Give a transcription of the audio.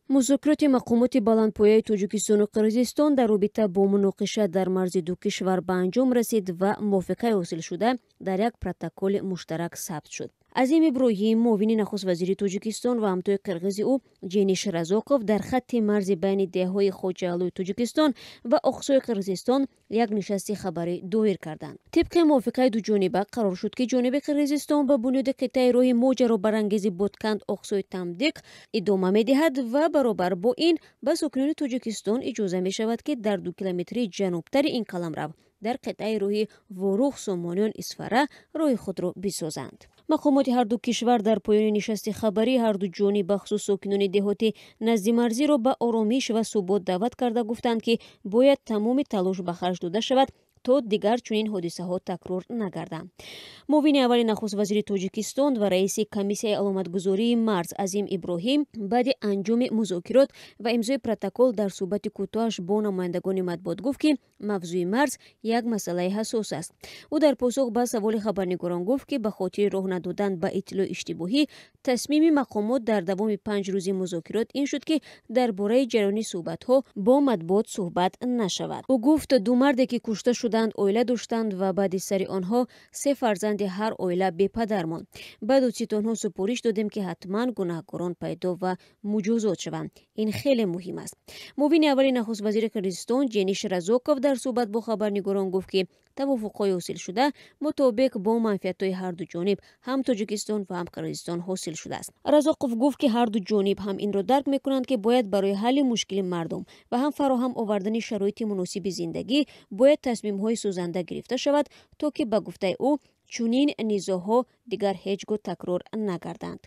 Музокироти мақомоти баландпояи Тоҷикистону Қирғизистон дар робита бо муноқиша дар марзи ду кишвар ба анҷом расид ва мувофиқаи ҳосилшуда дар як протоколи муштарак сабт шуд. Азим Иброҳим, муовини нахуствазири Тоҷикистон, ва ҳамтои қирғизи ӯ Ҷениш Разоқов дар хатти марзи байни деҳҳои Хоҷаалӯи Тоҷикистон ва Оқсои Қирғизистон як нишасти хабарӣ доир карданд. Тибқи мувофиқаи дуҷониба қарор шуд, ки ҷониби Қирғизистон ба бунёди қитъаи роҳи моҷаробарангези Ботканд Оқсои Тамдиқ идома медиҳад ва баробар бо ин ба сокинони Тоҷикистон иҷоза мешавад, ки дар 2 километри ҷанубтари ин қаламрав, дар қитъаи роҳи Ворух Сомониён Исфара, роҳи худро бисозанд. Мақомоти ҳарду кишвар дар поёни нишасти хабарӣ ҳарду ҷониб, бахусус сокинони деҳоти наздимарзиро ба оромиш ва субот даъват карда гуфтанд, ки бояд тамоми талош ба харҷ дода шавад, то дигар чунин ҳодисаҳо такрор нагарданд. Муовини аввали нахуствазири Тоҷикистон ва раиси Комиссияи аломатгузории марз Азим Иброҳим баъди анҷоми музокирот ва имзои протокол дар суҳбати кӯтоҳаш бо намояндагони матбуот гуфт, ки мавзӯи марз як масъалаи ҳассос аст. Ӯ дар посух ба саволи хабарнигорон гуфт, ки ба хотири роҳ надодан ба иттилои иштибоҳӣ тасмими мақомот дар давоми 5 рӯзи музокирот ин шуд, ки дар бораи ҷараёни суҳбатҳо бо матбуот суҳбат нашавад. Ӯ гуфт, ду марде, ки кушта шуданд, оила доштанд ва баъди сари онҳо се фарзанди ҳар оила бепадар монд. Ба додситонҳо супориш додем, ки ҳатман гунаҳкорон пайдо ва муҷозот шаванд. Ин хеле муҳим аст. Муовини аввали нахуствазири Қирғизистон Ҷениш Разоков дар суҳбат бо хабарнигорон гуфт, ки тавофуқҳои ҳосилшуда мутобиқ бо манфиатҳои ҳарду ҷониб, ҳам Тоҷикистон ва ҳам Қирғизистон, ҳосил шудааст. Разоқов гуфт, ки ҳарду ҷониб ҳам инро дарк мекунанд, ки бояд барои ҳалли мушкили мардум ва ҳам фароҳам овардани шароити муносиби зиндагӣ бояд тасмимҳои созанда гирифта шавад, то ки, ба гуфтаи ӯ, чунин низоъҳо дигар ҳеҷ гоҳ такрор нагарданд.